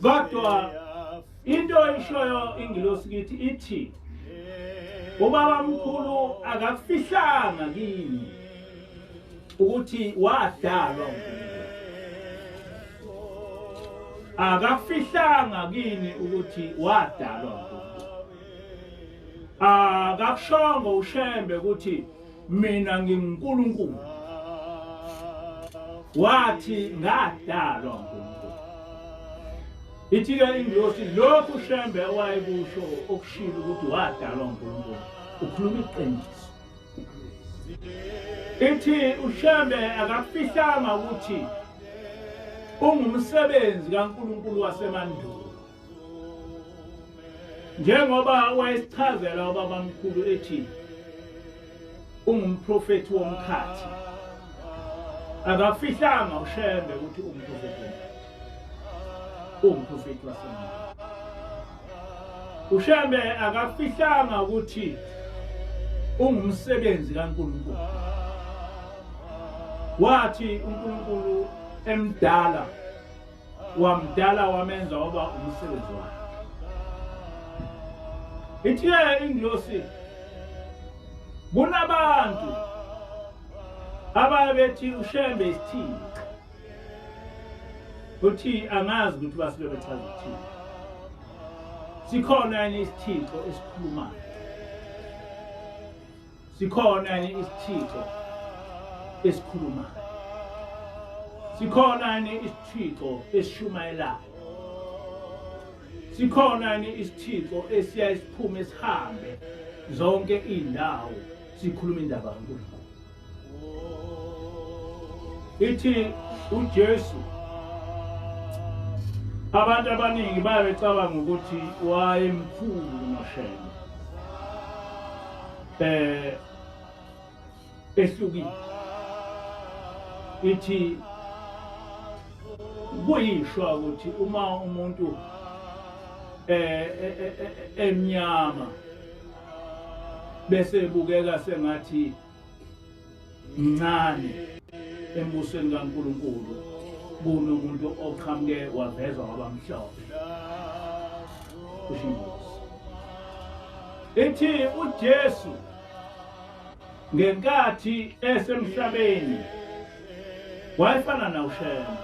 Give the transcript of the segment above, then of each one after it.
Kodwa into oyishoyo ingilosi kithi ithi ubaba mkhulu akakufihlanga kini ukuthi wadalwa uNkulunkulu, akakufihlanga kini ukuthi wadalwa uNkulunkulu, akakushongo uShembe ukuthi mina nginguNkulunkulu, wathi ngadalwa uNkulunkulu. Ithi-ke ingilosi lokhu uShembe owayekusho okushilo ukuthi wadalwa uNkulunkulu ukhuluma iqiniso. Ithi uShembe akakufihlanga ukuthi ungumsebenzi kaNkulunkulu wasemandulo, njengoba wayesichazela ubabamkhulu ethi ungumprofethi womkhathi. Akafihlanga uShembe ukuthi ungumprofethi womkhathi, ungumprofethi wasemandulo. uShembe akafihlanga ukuthi ungumsebenzi kaNkulunkulu, wathi uNkulunkulu emdala wamdala wamenza waba umsebenzi wakhe. Ithi ingilosi kunabantu ababethi uShembe isithixo, uthi angazi ukuthi basuke bechaza ukuthini. Sikhona yini isithixo esikhulumayo? Sikhona yini isithixo esikhulumayo? Sikhona yini isithixo esishumayelayo? Sikhona yini isithixo esiya isiphume sihambe zonke indawo sikhuluma indaba kaNkulunkulu? Ithi uJesu abantu abaningi bayabecabanga ukuthi wayemkhulu noShembe, ehlukile. Ithi kuyishwa ukuthi uma umuntu emnyama bese ebukeka sengathi mncane embusweni kaNkulunkulu kunomuntu oqhamuke wavezwa wabamhlophe. Kusho inkosi. Ithi uJesu ngenkathi esemhlabeni wayefana nawuShembe.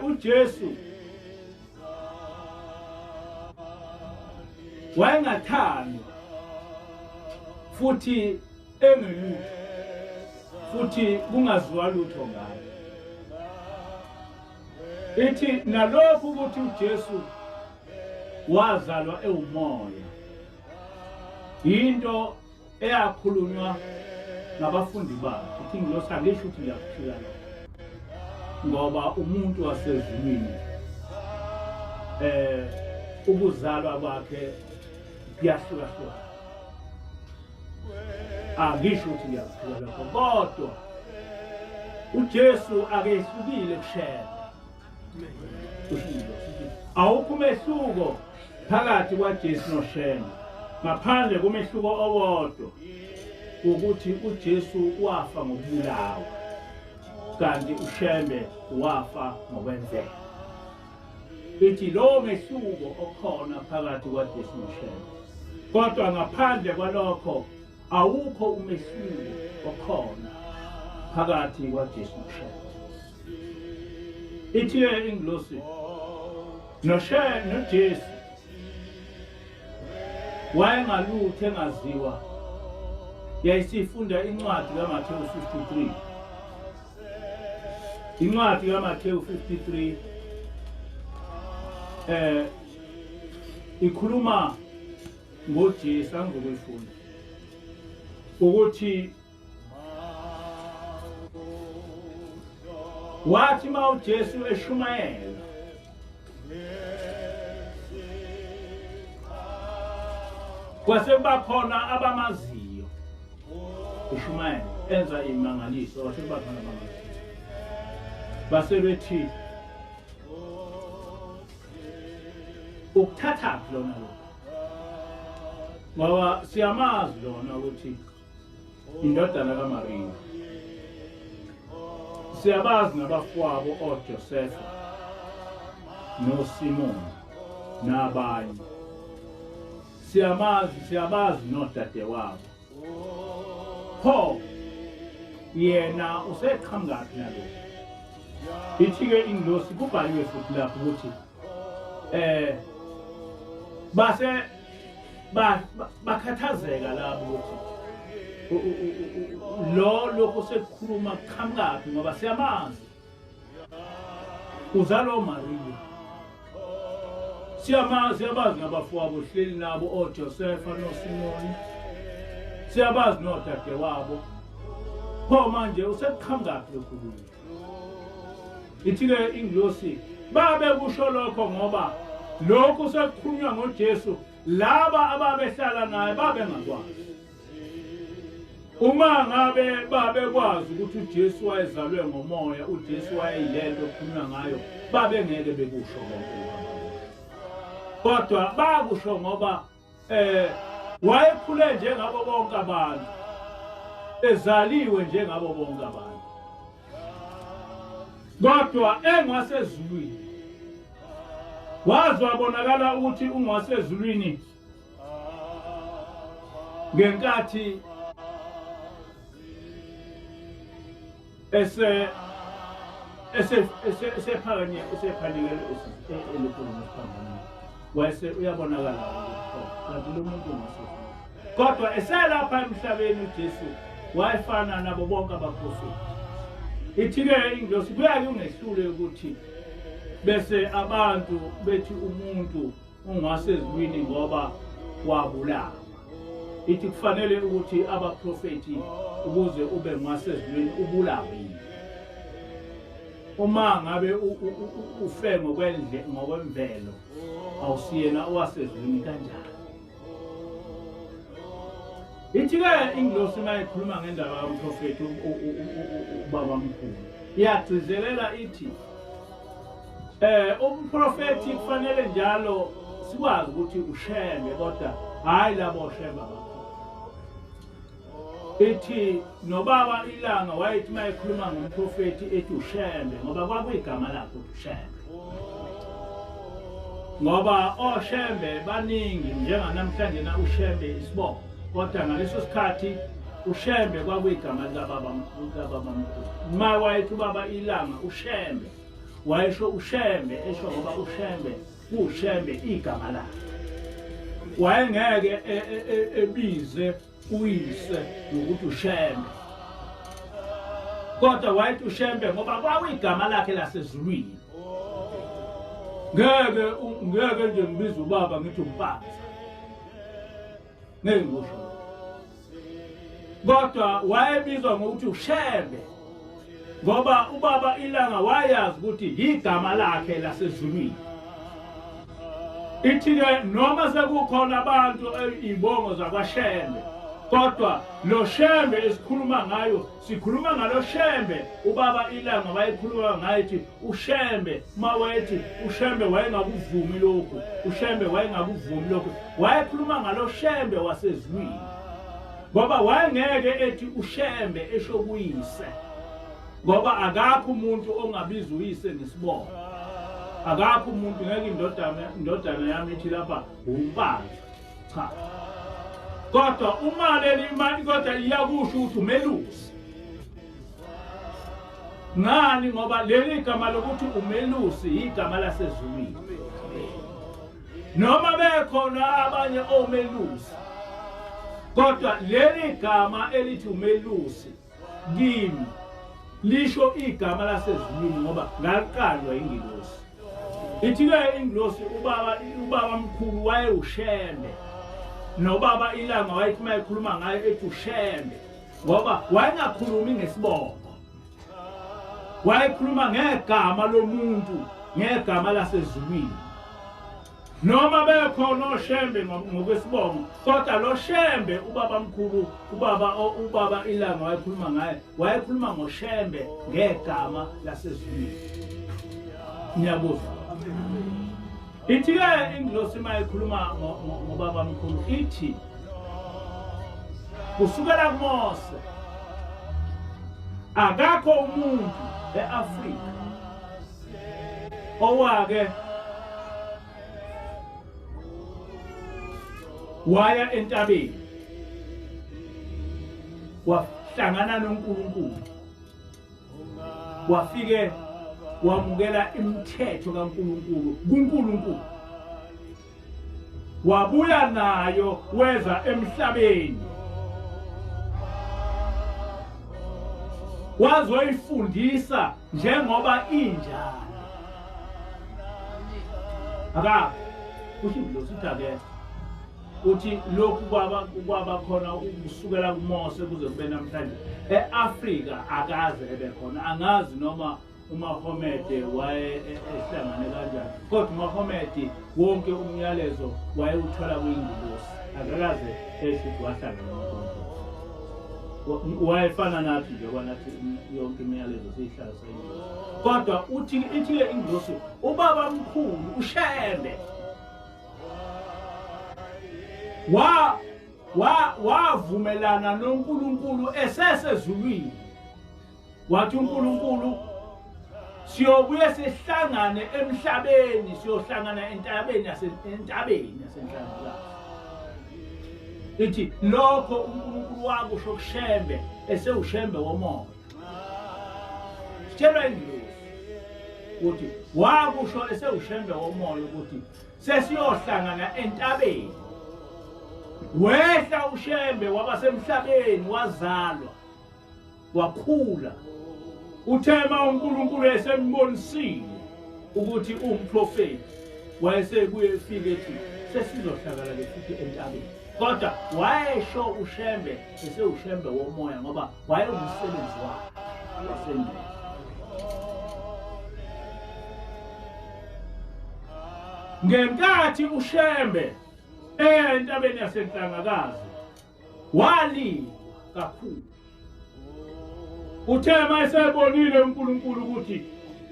uJesu wayengathandwa futhi engelutho futhi kungaziwa lutho ngaye. Ithi nalokhu ukuthi uJesu wazalwa ewumoya into eyakhulunywa ngabafundi bakhe. Ithi ingilosi angisho ukuthi ngiyakuphika lokho, ngoba umuntu wasezulwini ukuzalwa kwakhe kuyahlukahlukana. Angisho ukuthi ngiyakuphika lokho, kodwa uJesu akehlukile kuShembe. Awukho umehluko phakathi kwaJesu noShembe, ngaphandle komehluko owodwa ukuthi uJesu wafa ngokubulawa kanti uShembe wafa ngokwenzeka. Ithi lowo mehluko okhona phakathi kwaJesu noShembe, kodwa ngaphandle kwalokho awukho umehluko okhona phakathi kwaJesu noShembe. Ithi ingilosi noShembe noJesu wayengalutho engaziwa. Yayisifunda incwadi kaMathewu 53, incwadi kaMathewu 53 ikhuluma ngoJesu. Angizokuyifunda ukuthi wathi uma uJesu eshumayela kwase kuba khona abamaziyo eshumayela enza imangaliso, kwase kuba khona abamaziyo base bethi ukuthathaphi lona lokho, ngoba siyamazi lona ukuthi indodana kaMaria, Siyabazi nabafowabo oJosefa noSimoni nabanye. Siyamazi, siyabazi nodadewabo. Pho yena useqhamukaphi nalokhu? Ithi-ke ingilosi, kubhaliwe futhi lapho ukuthi base bakhathazeka labo ukuthi lo lokho sekukhuluma kuqhamukaphi, ngoba siyamazi uzalwa uMariya, siyamazi, siyabazi nabafowabo, hleli nabo oJosefa noSimoni, siyabazi nodadewabo. Pho manje usekuqhamukaphi lokhu kuye? Ithi-ke ingilosi, babe kusho lokho ngoba lokhu sekukhulunywa ngoJesu, laba ababehlala naye babengakwazi. Uma ngabe babekwazi ukuthi uJesu wayezalwe ngomoya, uJesu wayeyilento okukhulunywa ngayo, babengeke bekusho konke lokho. Kodwa bakusho ngoba wayekhule njengabo bonke abantu, ezaliwe njengabo bonke abantu, kodwa engwasezulwini. Waze wabonakala ukuthi ungwasezulwini ngenkathi ese ese esephakanye esephanikele elukhulu esiphambanweni, wayese uyabonakala ukuthi kanti lo muntu ungasezulwini. Kodwa eselapha emhlabeni uJesu wayefana nabo bonke abaprofeti. Ithi-ke ingilosi, kuyake ungehlule ukuthi bese abantu bethi umuntu ungwasezulwini ngoba wabulawa. Ithi kufanele ukuthi abaprofeti ukuze ube ngwasezulwini ubulawe. Uma ngabe ufe ngokwemvelo, awusiyena owasezulwini kanjani? Ithi-ke ingilosi uma ikhuluma ngendaba yomprofethi ubaba mkhulu, iyagcizelela ithi umprofethi kufanele njalo sikwazi ukuthi uShembe, kodwa hhayi labo oShembe abakhona. Ithi nobaba iLanga wayethi uma ekhuluma ngomprofethi ethi uShembe, ngoba kwakuyigama lakhe ukuthi uShembe, ngoba oShembe baningi njenganamhlanje na uShembe isibongo, kodwa ngaleso sikhathi uShembe kwakuyigama likababa mkhulu. Uma wayethi ubaba iLanga uShembe, wayesho uShembe, esho ngoba uShembe kuShembe igama lakhe. Wayengeke ebize uyise ngokuthi uShembe, kodwa wayethi uShembe ngoba kwakuyigama lakhe lasezulwini. Ngeke nje ngibize ubaba ngithi uMpanza, ngeke ngikusho, kodwa wayebizwa ngokuthi uShembe ngoba ubaba iLanga wayazi ukuthi igama lakhe lasezulwini. Ithi-ke noma sekukhona abantu iy'bongo zakwaShembe, kodwa lo Shembe esikhuluma ngayo, sikhuluma ngalo Shembe ubaba iLanga wayekhuluma ngaye ethi uShembe. Uma wayethi uShembe wayengakuvumi lokhu, uShembe wayengakuvumi lokhu, wayekhuluma ngalo Shembe wasezulwini, ngoba wayengeke ethi uShembe esho kuyise, ngoba akakho umuntu ongabiza uyise ngesibongo. Akakho umuntu, ngeke indodana yami ithi lapha uMpanza, cha. Kodwa uma leli imali, kodwa iyakusho ukuthi umelusi. Ngani? Ngoba leli gama lokuthi umelusi igama lasezulwini. Noma bekhona abanye omelusi, kodwa leli gama elithi umelusi kimi lisho igama lasezulwini, ngoba ngaqalwa ingilosi. Ithi-ke ingilosi ubaba mkhulu wayewuShembe, nobaba iLanga wayethi uma ekhuluma ngaye ethi uShembe, ngoba wayengakhulumi ngesibongo, wayekhuluma ngegama lomuntu, ngegama lasezulwini. Noma bekhona oShembe ngokwesibongo, kodwa lo Shembe ubaba mkhulu, ubaba iLanga wayekhuluma ngaye, wayekhuluma ngoShembe ngegama lasezulwini. Ngiyabuzwa. Ithi-ke ingilosi uma ikhuluma ngobaba mkhulu ithi kusukela kuMose akakho umuntu eAfrika owake waya entabeni wahlangana noNkulunkulu, wafike wamukela imithetho kaNkulunkulu kuNkulunkulu, wabuya nayo weza emhlabeni, wazoyifundisa njengoba injalo. Akakho kusho ingilosi uthi akekho. Uthi lokhu kwaba khona kusukela kuMose kuze kube namhlanje e-Afrika akaze ebe khona. Angazi noma uMahomede waye ehlangane kanjani, kodwa uMahomede wonke umyalezo wayewuthola kwingilosi, akakaze esho ukuthi wahlangana noNkulunkulu. Wayefana nathi njengoba nathi yonke imiyalezo siyihlangisa ingilosi, kodwa uthi ithi-ke ingilosi ubaba mkhulu uShembe wavumelana noNkulunkulu esesezulwini, wathi uNkulunkulu siyobuye sihlangane emhlabeni, siyohlangana entabeni yaseNhlangakazi. Ithi lokho uNkulunkulu wakusho kuShembe esewuShembe womoya. Sitshelwa ingilosi ukuthi wakusho esewuShembe womoya ukuthi sesiyohlangana entabeni. Wehla uShembe waba semhlabeni, wazalwa, wakhula. Uthema uNkulunkulu esembonisile ukuthi uwumprofeti, wayesebuye efike ethi sesizohlangana ke futhi entabeni. Kodwa wayesho uShembe esewuShembe womoya ngoba wayewumsebenzi wakhe wasendlini. Ngenkathi uShembe entabeni yaseNhlangakazi walingwa kakhulu. Uthe mayesebonile uNkulunkulu ukuthi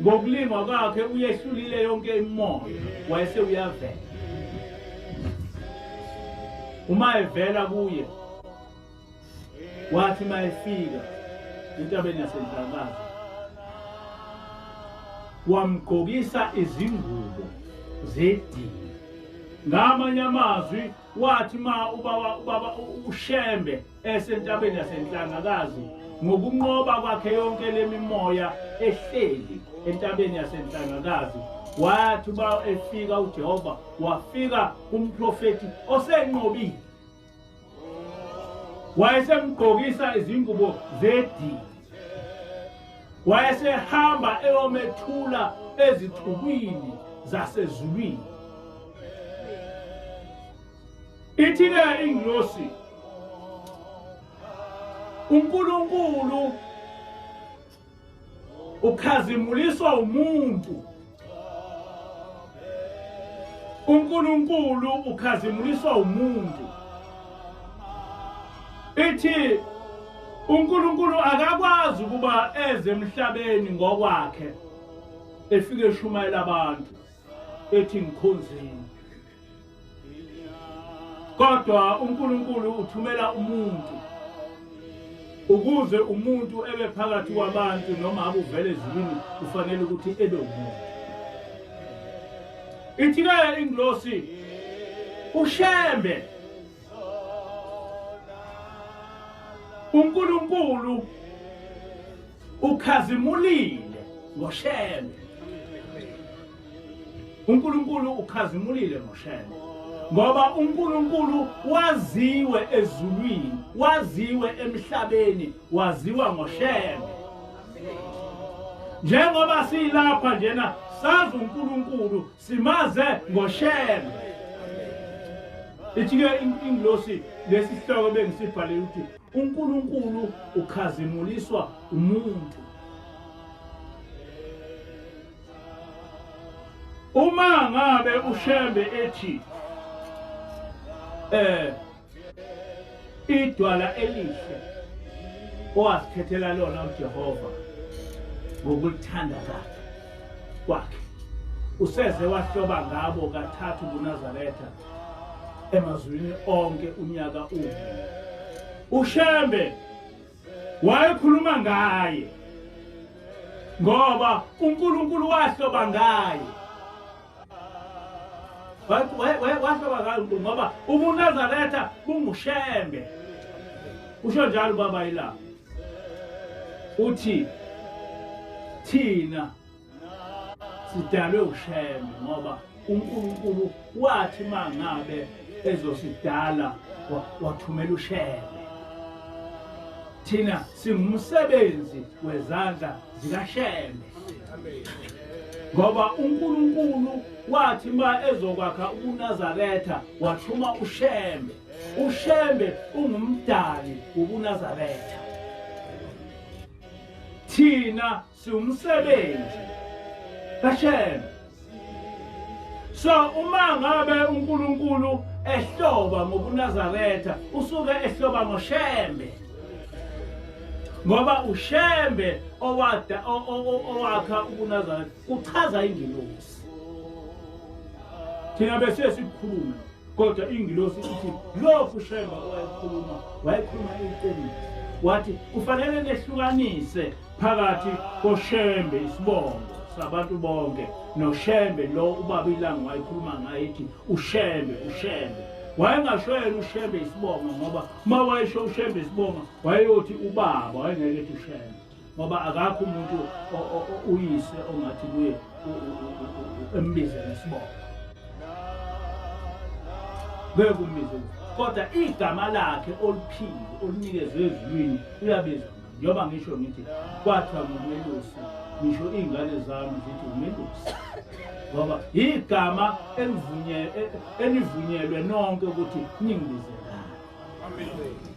ngokulingwa kwakhe uyehlulile yonke imimoya, wayese uyavela. Uma evela kuye, wathi mayefika entabeni yaseNhlangakazi wamgqokisa izingubo zedini. Ngamanye amazwi wathi ma ubaba uShembe esentabeni yaseNhlangakazi ngokunqoba kwakhe yonke lemimoya ehleli entabeni yaseNhlangakazi, wathi uba efika uJehova wafika umprofeti osenqobile, wayesemgqokisa izingubo zedini, wayesehamba eyomethula ezixukwini zasezulwini. Ithi-ke ingilosi, uNkulunkulu ukhazimuliswa umuntu. uNkulunkulu ukhazimuliswa umuntu. Ithi uNkulunkulu akakwazi ukuba eze emhlabeni ngokwakhe efike eshumayela abantu ethi ngikhonzeni, kodwa uNkulunkulu uthumela umuntu ukuze umuntu ebe phakathi kwabantu, noma abe uvele ezulwini kufanele ukuthi ebe umuntu. Ithi-ke ingilosi uShembe uNkulunkulu ukhazimulile ngoShembe. uNkulunkulu ukhazimulile ngoShembe ngoba uNkulunkulu waziwe ezulwini, waziwe emhlabeni, waziwa ngoShembe. Njengoba silapha njena sazi uNkulunkulu, simaze ngoShembe. Ithi-ke ingilosi lesi sihloko bengisibhalile ukuthi uNkulunkulu ukhazimuliswa umuntu. Uma ngabe uShembe ethi idwala elihle owazikhethela lona uJehova ngokulithanda kwakhe useze wahloba ngabo kathathu kuNazaretha emazwini onke unyaka umu. uShembe wayekhuluma ngaye. Ngoba uNkulunkulu wahloba ngaye. Wahloba ngaye ngoba ubuNazaretha bunguShembe. Usho njalo baba ilanga. Uthi thina sidalwe uShembe ngoba uNkulunkulu wathi mangabe ezosidala wathumela uShembe. Thina singumsebenzi wezandla zikaShembe. Ngoba uNkulunkulu wathi ma ezokwakha ubuNazaretha wathuma uShembe. uShembe ungumdali wobuNazaretha. Thina siwumsebenzi kaShembe. So uma ngabe uNkulunkulu ehloba ngobuNazaretha usuke ehloba ngoShembe. Ngoba uShembe owada owakha ubuNazaretha uchaza ingilosi. Thina bese sikhuluma kodwa ingilosi ithi lokhu Shembe owayekhuluma wayekhuluma iqiniso. Wathi kufanele nehlukanise phakathi koShembe isibongo sabantu bonke noShembe lo ubaba iLanga wayekhuluma ngaye ethi uShembe uShembe. Wayengasho yena uShembe isibongo ngoba uma wayesho uShembe isibongo wayeyothi ubaba, wayengeke ethi uShembe ngoba akakho umuntu uyise ongathi kuye embize ngesibongo. Ngeke umbize, kodwa igama lakhe oluphiwe olunikezwe ezulwini uyabizwa. Njengoba ngisho ngithi kwathiwa ngumelusi, ngisho iy'ngane zami zithi umelusi ngoba igama elivunyelwe nonke ukuthi ningibize ngalo.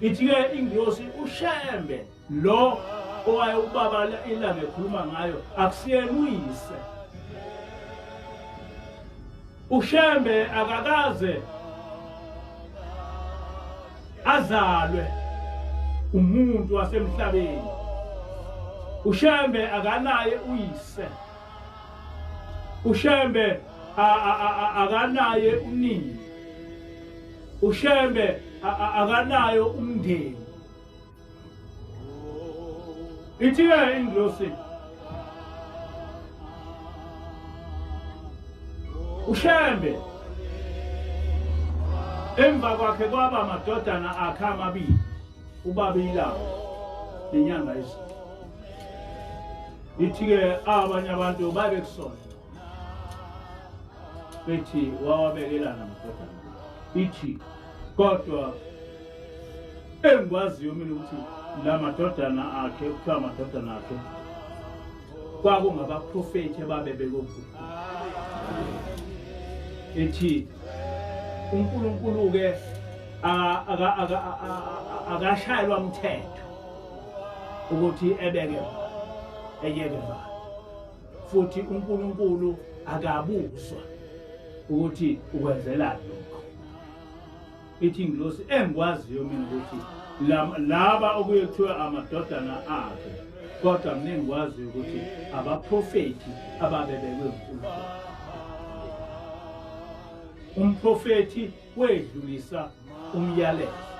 Ithi-ke ingilosi uShembe lo owaye ubaba iLanga ekhuluma ngayo akusiyena uyise. uShembe akakaze azalwe umuntu wasemhlabeni. uShembe akanaye uyise. uShembe akanaye unina. uShembe akanayo umndeni. Ithi-ke ingilosi uShembe emva kwakhe kwaba amadodana akhe amabili, ubaba iLanga nenyanga izulu. Ithi-ke abanye abantu babekusona bethi wawabekelana amadodana. Ithi kodwa engikwaziyo mina ukuthi la madodana akhe kuthiwa amadodana akhe kwakungabaprofethi ababebekwe. Ithi uNkulunkulu-ke akashayelwa mthetho ukuthi ebeke eyeke bani, futhi uNkulunkulu akabuzwa ukuthi ukwenzelani lokho. Ithi ingilosi engikwaziyo mina ukuthi laba okuye kuthiwa amadodana akhe, kodwa mina engikwaziyo ukuthi abaprofethi ababebekwe uNkulunkulu. Umprofethi wedlulisa umyalezo.